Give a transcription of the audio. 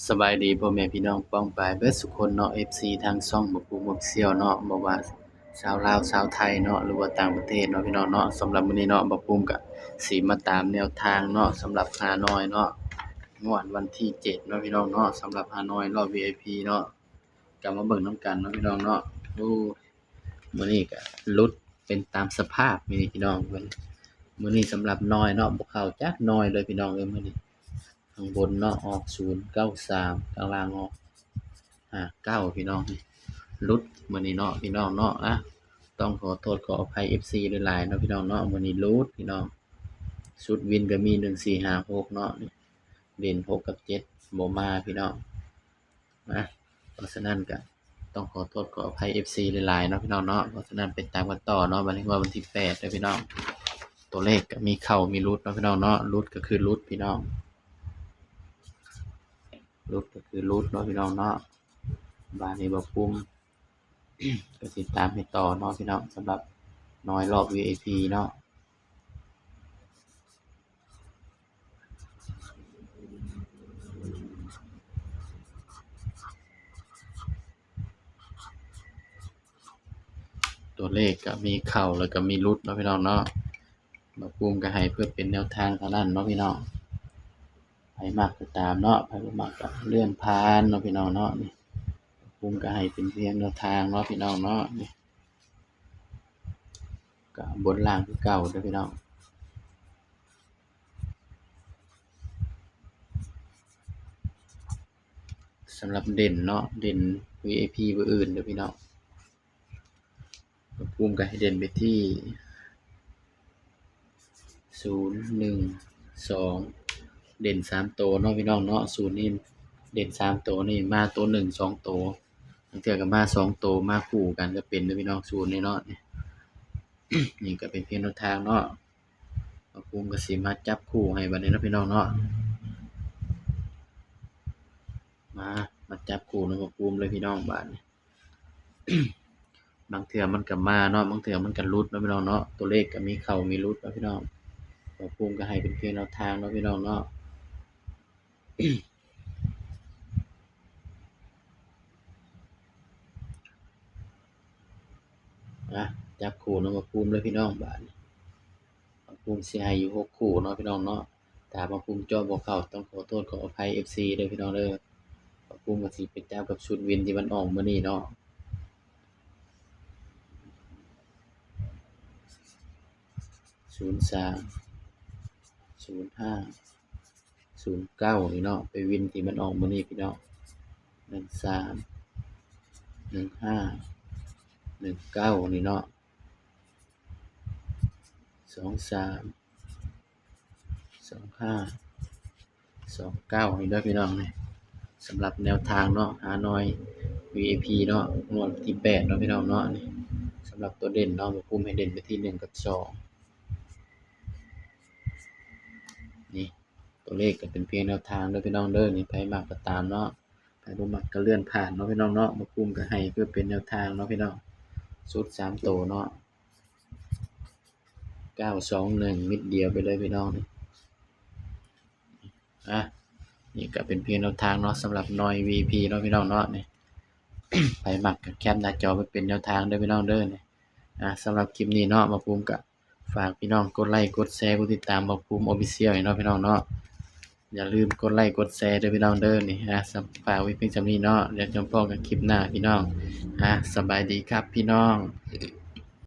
ສະບາຍດີພໍ່ແມ່ພີ່ນ້ອງປ້ອງປາຍເບິດສູ່ຄົນເນາະ ເອັຟຊີ ທາງຊ່ອງບັກພູມ Official ເນາະ ບໍ່ວ່າຊາວລາວຊາວໄທເນາະ ຫຼືວ່າຕ່າງປະເທດເນາະພີ່ນ້ອງເນາະ. ສຳລັບມື້ນີ້ເນາະ ບັກພູມກະຊິມາຕາມແນວທາງເນາະ ສຳລັບຮານອຍເນາະ ງວດວັນທີເຈັດເນາະພີ່ນ້ອງເນາະ. ສຳລັບຮານອຍລອບ ວີໄອພີ ເນາະ ກະມາເບິ່ງນຳກັນເນາະພີ່ນ້ອງເນາະ. ໂອ້ ມື້ນີ້ກະຫຼຸດເປັນຕາມສະພາບ ມື້ນີ້ພີ່ນ້ອງເພິ່ນ ມື້ນີ້ສຳລັບນອຍເນາະ ບໍ່ເຂົ້າຈັກນອຍເລີຍພີ່ນ້ອງເອີຍ. ມື້ນີ້ຂ້າງບົນເນາະ ອອກ ສູນເກົ້າສາມ ຂ້າງລ່າງອອກ ຫ້າເກົ້າ ພີ່ນ້ອງ ຫຼຸດມື້ນີ້ເນາະພີ່ນ້ອງເນາະ. ອະ ຕ້ອງຂໍໂທດຂໍອະໄພ ເອັຟຊີ ຫຼາຍໆເນາະພີ່ນ້ອງເນາະ ມື້ນີ້ຫຼຸດພີ່ນ້ອງ. ຊຸດວິນກະມີ ໜຶ່ງ ສີ່ ຫ້າ ຫົກ ເນາະ ເດັ່ນ ຫົກ ກັບ ເຈັດ ບໍ່ມາພີ່ນ້ອງ. ນະ ເພາະສະນັ້ນກະຕ້ອງຂໍໂທດຂໍອະໄພ ເອັຟຊີ ຫຼາຍໆເນາະພີ່ນ້ອງເນາະ. ເພາະສະນັ້ນໄປຕາມກັນຕໍ່ເນາະ ບັດນີ້ວ່າວັນທີແປດເດີພີ່ນ້ອງ. ຕົວເລກກະມີເຂົ້າມີຫຼຸດເນາະພີ່ນ້ອງເນາະ ຫຼຸດກະຄືຫຼຸດພີ່ນ້ອງ ຫຼຸດກະຄືຫຼຸດເນາະພີ່ນ້ອງເນາະ. ບາດນີ້ບັກພູມກະຊິຕາມໃຫ້ຕໍ່ເນາະພີ່ນ້ອງ ສຳລັບນອຍລອບ ວີໄອພີ ເນາະ. ຕົວເລກກະມີເຂົ້າ ແລ້ວກະມີຫຼຸດເນາະພີ່ນ້ອງເນາະ. ບັກພູມກະໃຫ້ເພື່ອເປັນແນວທາງເທົ່ານັ້ນເນາະພີ່ນ້ອງ ໃຜມັກກະຕາມເນາະ ໃຜບໍ່ມັກກະເລື່ອນຜ່ານເນາະພີ່ນ້ອງເນາະ. ນີ້ ບັກພູມກະໃຫ້ເປັນພຽງແນວທາງເນາະພີ່ນ້ອງເນາະ. ນີ້ ກະບົນລ່າງຄືເກົ່າເດີພີ່ນ້ອງ. ສຳລັບເດັ່ນເນາະ ເດັ່ນ ວີໄອພີ ເບີອື່ນເດີພີ່ນ້ອງ. ບັກພູມກະໃຫ້ເດັ່ນໄປທີ່ ສູນ ໜຶ່ງ ສອງ ເດັ່ນສາມໂຕເນາະພີ່ນ້ອງເນາະ. ສູນນີ້ເດັ່ນສາມໂຕນີ້ ມາໂຕໜຶ່ງ ສອງໂຕ ບາງເທື່ອກະມາສອງໂຕ ມາຄູ່ກັນກະເປັນເດີພີ່ນ້ອງ ສູນນີ້ເນາະ. ນີ້ ນີ້ກະເປັນພຽງແນວທາງເນາະ. ບັກພູມກະຊິມາຈັບຄູ່ໃຫ້ບາດນີ້ເນາະພີ່ນ້ອງເນາະ. ມາ ມາຈັບຄູ່ນຳບັກພູມເລີຍພີ່ນ້ອງບາດນີ້. ບາງເທື່ອມັນກະມາເນາະ ບາງເທື່ອມັນກະຫຼຸດເນາະພີ່ນ້ອງເນາະ. ຕົວເລກກະມີເຂົ້າມີຫຼຸດເນາະພີ່ນ້ອງ. ບັກພູມກະໃຫ້ເປັນພຽງແນວທາງເນາະພີ່ນ້ອງເນາະ. ອ່ະ ຈັບຄູ່ນຳບັກພູມເລີຍພີ່ນ້ອງບາດນີ້. ບັກພູມຊິໃຫ້ຢູ່ຫົກຄູ່ເນາະພີ່ນ້ອງເນາະ. ຖ້າບັກພູມເຈາະບໍ່ເຂົ້າ ຕ້ອງຂໍໂທດຂໍອະໄພ ເອັຟຊີ ເດີພີ່ນ້ອງເດີ. ບັກພູມກະຊິໄປຈັບກັບຊຸດວິນທີ່ມັນອອກມື້ນີ້ເນາະ. ສູນສາມ ສູນຫ້າ ສູນເກົ້າ ນີ້ເນາະ ໄປວິນທີ່ມັນອອກມື້ນີ້ພີ່ນ້ອງ. ໜຶ່ງສາມ ໜຶ່ງຫ້າ ໜຶ່ງເກົ້າ ນີ້ເນາະ. ສອງສາມ ສອງຫ້າ ສອງເກົ້າ ນີ້ເດີພີ່ນ້ອງ. ນີ້ ສຳລັບແນວທາງເນາະ ຮານອຍ ວີໄອພີ ເນາະ ງວດວັນທີແປດເນາະພີ່ນ້ອງເນາະ. ນີ້ ສຳລັບຕົວເດັ່ນເນາະ ບັກພູມໃຫ້ເດັ່ນໄປທີ່ ໜຶ່ງ ກັບ ສອງ. ນີ້ ຕົວເລກກະເປັນພຽງແນວທາງເດີພີ່ນ້ອງເດີ. ນີ້ ໃຜມັກກະຕາມເນາະ ໃຜບໍ່ມັກກະເລື່ອນຜ່ານເນາະພີ່ນ້ອງເນາະ. ບັກພູມກະໃຫ້ເພື່ອເປັນແນວທາງເນາະພີ່ນ້ອງ. ຊຸດສາມໂຕເນາະ ເກົ້າສອງໜຶ່ງ ເມັດດຽວໄປເລີຍພີ່ນ້ອງ. ນີ້ ອ່ະ ນີ້ກະເປັນພຽງແນວທາງເນາະ ສຳລັບນອຍ ວີໄອພີ ເນາະພີ່ນ້ອງເນາະ. ນີ້ ໃຜມັກກະແຄປໜ້າຈໍໄວ້ເປັນແນວທາງເດີພີ່ນ້ອງເດີ. ນີ້ ອ່ະ ສຳລັບຄລິບນີ້ເນາະ ບັກພູມກະ ຝາກພີ່ນ້ອງກົດໄລກົດແຊ ກົດຕິດຕາມບັກພູມ Official ໃຫ້ເນາະພີ່ນ້ອງເນາະ. ຢ່າລືມກົດໄລກົດແຊເດີພີ່ນ້ອງເດີ. ນີ້ ອ່ະ ສຳ ຝາກໄວ້ພຽງສ່ຳນີ້ເນາະ. ແລ້ວຈະພໍ້ກັນຄລິບໜ້າພີ່ນ້ອງ. ອ່ະ ສະບາຍດີຄັບພີ່ນ້ອງ.